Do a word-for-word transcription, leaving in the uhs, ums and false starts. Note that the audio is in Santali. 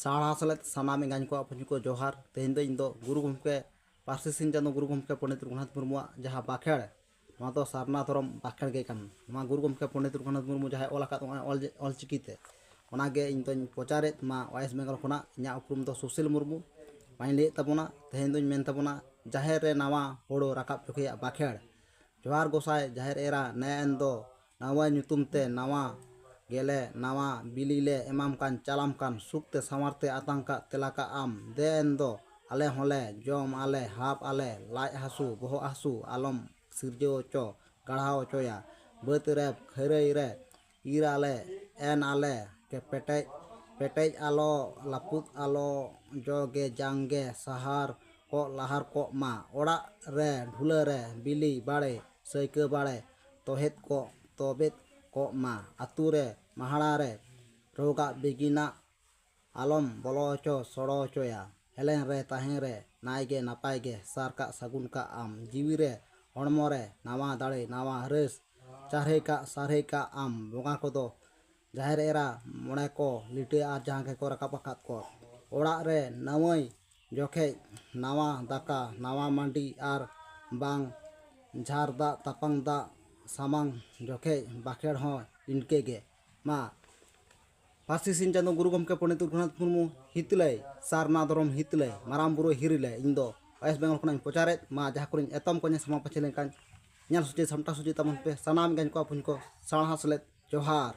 ᱥᱟᱶᱦᱟ ᱥᱮᱞᱮᱫ ᱥᱟᱱᱟᱢ ᱮᱸᱜᱟᱧ ᱠᱚ ᱟᱯᱚᱧ ᱠᱚ ᱡᱚᱦᱟᱨ᱾ ᱛᱮᱦᱮᱧ ᱫᱚ ᱤᱧ ᱫᱚ ᱜᱩᱨᱩ ᱜᱚᱢᱠᱮ, ᱯᱟᱹᱨᱥᱤ ᱥᱤᱧ ᱪᱟᱸᱫᱳ ᱜᱩᱨᱩ ᱜᱚᱢᱠᱮ ᱯᱚᱱᱰᱤᱛ ᱨᱚᱜᱷᱩᱱᱟᱛᱷ ᱢᱩᱨᱢᱩᱣᱟᱜ ᱡᱟᱦᱟᱸ ᱵᱟᱠᱷᱮᱲ, ᱱᱚᱣᱟ ᱫᱚ ᱥᱟᱨᱱᱟ ᱫᱷᱚᱨᱚᱢ ᱵᱟᱠᱷᱮᱲ ᱜᱮ ᱠᱟᱱᱟ᱾ ᱱᱚᱣᱟ ᱜᱩᱨᱩ ᱜᱚᱢᱠᱮ ᱯᱚᱱᱰᱤᱛ ᱨᱚᱜᱷᱩᱱᱟᱛᱷ ᱢᱩᱨᱢᱩ ᱡᱟᱦᱟᱸᱭ ᱚᱞ ᱟᱠᱟᱫ, ᱱᱚᱜᱼᱚᱭ ᱚᱞ, ᱚᱞ ᱪᱤᱠᱤ ᱛᱮ, ᱚᱱᱟᱜᱮ ᱤᱧ ᱫᱚᱧ ᱯᱨᱚᱪᱟᱨᱮᱫ ᱢᱟ᱾ ᱳᱭᱮᱥᱴ ᱵᱮᱝᱜᱚᱞ ᱠᱷᱚᱱᱟᱜ ᱤᱧᱟᱹᱜ ᱩᱯᱨᱩᱢ ᱫᱚ ᱥᱩᱥᱤᱞ ᱢᱩᱨᱢᱩ᱾ ᱢᱟᱧ ᱞᱟᱹᱭᱮᱫ ᱛᱟᱵᱚᱱᱟ, ᱛᱮᱦᱮᱧ ᱫᱚᱧ ᱢᱮᱱ ᱛᱟᱵᱚᱱᱟ, ᱡᱟᱦᱮᱨ ᱨᱮ ᱱᱟᱣᱟ ᱦᱳᱲᱳ ᱨᱟᱠᱟᱵ ᱡᱚᱠᱷᱮᱭᱟᱜ ᱵᱟᱠᱷᱮᱲ᱾ ᱡᱚᱦᱟᱨ ᱜᱚᱸᱥᱟᱭ ᱡᱟᱦᱮᱨ ᱮᱨᱟ, ᱱᱮ ᱮᱱ ᱫᱚ ᱱᱟᱣᱟ ᱧᱩᱛᱩᱢ ᱛᱮ ᱱᱟᱣᱟ ᱜᱮᱞᱮ ᱱᱟᱣᱟ ᱵᱤᱞᱤ ᱞᱮ ᱮᱢᱟᱢ ᱠᱟᱱ, ᱪᱟᱞᱟᱢ ᱠᱟᱱ, ᱥᱩᱠ ᱛᱮ ᱥᱟᱶᱟᱨ ᱛᱮ ᱟᱛᱟᱝ ᱠᱟᱜ ᱛᱮᱞᱟ ᱠᱟᱜ ᱟᱢ᱾ ᱫᱮ ᱮᱱ ᱫᱚ ᱟᱞᱮ ᱦᱚᱸᱞᱮ ᱡᱚᱢ ᱟᱞᱮ, ᱦᱟᱵ ᱟᱞᱮ, ᱞᱟᱡ ᱦᱟᱹᱥᱩ ᱵᱚᱦᱚᱜ ᱦᱟᱹᱥᱩ ᱟᱞᱚᱢ ᱥᱤᱨᱡᱟᱹᱣ ᱦᱚᱪᱚ, ᱜᱟᱲᱦᱟᱣ ᱦᱚᱪᱚᱭᱟ᱾ ᱵᱟᱹᱫᱽ ᱨᱮ ᱠᱷᱟᱹᱨᱟᱹᱭ ᱨᱮ ᱤᱨ ᱟᱞᱮ, ᱮᱱ ᱟᱞᱮ ᱠᱮ ᱯᱮᱴᱮᱡ, ᱯᱮᱴᱮᱡ ᱟᱞᱚ, ᱞᱟᱹᱯᱩᱫ ᱟᱞᱚ, ᱡᱚ ᱜᱮ ᱡᱟᱝ ᱜᱮ ᱥᱟᱦᱟᱨ ᱠᱚᱜ ᱞᱟᱦᱟᱨ ᱠᱚᱜ ᱢᱟ᱾ ᱚᱲᱟᱜ ᱨᱮ ᱰᱷᱩᱞᱟᱹ ᱨᱮ ᱵᱤᱞᱤ ᱵᱟᱲᱮ, ᱥᱟᱹᱭᱠᱟᱹ ᱵᱟᱲᱮ ᱛᱚᱦᱮᱫ ᱠᱚᱜ ᱛᱚᱵᱮᱫ ᱠᱚᱜ ᱢᱟ᱾ ᱟᱹᱛᱩ ᱨᱮ ᱢᱟᱦᱲᱟ ᱨᱮ ᱨᱳᱜᱟᱜ ᱵᱤᱜᱤᱱᱟᱜ ᱟᱞᱚᱢ ᱵᱚᱞᱚ ᱦᱚᱪᱚ ᱥᱚᱲᱚ ᱦᱚᱪᱚᱭᱟ᱾ ᱦᱮᱞᱮᱝ ᱨᱮ ᱛᱟᱦᱮᱸ ᱨᱮ ᱱᱟᱭ ᱜᱮ ᱱᱟᱯᱟᱭ ᱜᱮ ᱥᱟᱨ ᱠᱟᱜ ᱥᱟᱹᱜᱩᱱ ᱠᱟᱜ ᱟᱢ᱾ ᱡᱤᱣᱤ ᱨᱮ ᱦᱚᱲᱢᱚ ᱨᱮ ᱱᱟᱣᱟ ᱫᱟᱲᱮ ᱱᱟᱣᱟ ᱨᱟᱹᱥ, ᱪᱟᱨᱦᱮ ᱠᱟᱜ ᱥᱟᱨᱦᱮ ᱠᱟᱜ ᱟᱢ᱾ ᱵᱚᱸᱜᱟ ᱠᱚᱫᱚ ᱡᱟᱦᱮᱨ ᱮᱨᱟ ᱢᱚᱬᱮ ᱠᱚ ᱞᱤᱴᱟᱹ ᱟᱨ ᱡᱟᱦᱟᱸ ᱜᱮᱠᱚ ᱨᱟᱠᱟᱵ ᱟᱠᱟᱫ ᱠᱚ᱾ ᱚᱲᱟᱜ ᱨᱮ ᱱᱟᱹᱣᱟᱹᱭ ᱡᱚᱠᱷᱮᱡ ᱱᱟᱣᱟ ᱫᱟᱠᱟ, ᱱᱟᱣᱟ ᱢᱟᱹᱰᱤ ᱟᱨ ᱵᱟᱝ ᱡᱷᱟᱨ ᱫᱟᱜ ᱛᱟᱯᱟᱝ ᱫᱟᱜ ᱥᱟᱢᱟᱝ ᱡᱚᱠᱷᱮᱡ ᱵᱟᱠᱷᱮᱲ ᱦᱚᱸ ᱤᱱᱠᱟᱹ ᱜᱮ᱾ ᱢᱟ ᱯᱟᱹᱨᱥᱤ ᱥᱤᱧ ᱪᱟᱸᱫᱳ ᱜᱩᱨᱩ ᱜᱚᱢᱠᱮ ᱯᱚᱱᱰᱤᱛ ᱨᱚᱜᱷᱩᱱᱟᱛᱷ ᱢᱩᱨᱢᱩ ᱦᱤᱛᱞᱟᱹᱭ, ᱥᱟᱨᱱᱟ ᱫᱷᱚᱨᱚᱢ ᱦᱤᱛᱞᱟᱹᱭ, ᱢᱟᱨᱟᱝ ᱵᱩᱨᱩ ᱦᱤᱨᱤᱞᱟᱹᱭ᱾ ᱤᱧ ᱫᱚ ᱳᱭᱮᱥᱴ ᱵᱮᱝᱜᱚᱞ ᱠᱷᱚᱱᱟᱜ ᱤᱧ ᱯᱨᱚᱪᱟᱨᱮᱫ ᱢᱟ᱾ ᱡᱟᱦᱟᱸ ᱠᱚᱨᱮᱧ ᱮᱛᱚᱢ ᱠᱚᱧ ᱥᱟᱢᱟᱝ ᱯᱟᱹᱪᱷᱤ ᱞᱮᱱᱠᱷᱟᱱ ᱧᱮᱞ ᱥᱚᱡᱷᱮ ᱥᱟᱢᱴᱟᱣ ᱥᱚᱡᱷᱮ ᱛᱟᱵᱚᱱ ᱯᱮ᱾ ᱥᱟᱱᱟᱢ ᱮᱸᱜᱟᱧ ᱠᱚ ᱟᱯᱚᱧ ᱠᱚ ᱥᱟᱶᱦᱟ ᱥᱮᱞᱮᱫ ᱡᱚᱦᱟᱨ᱾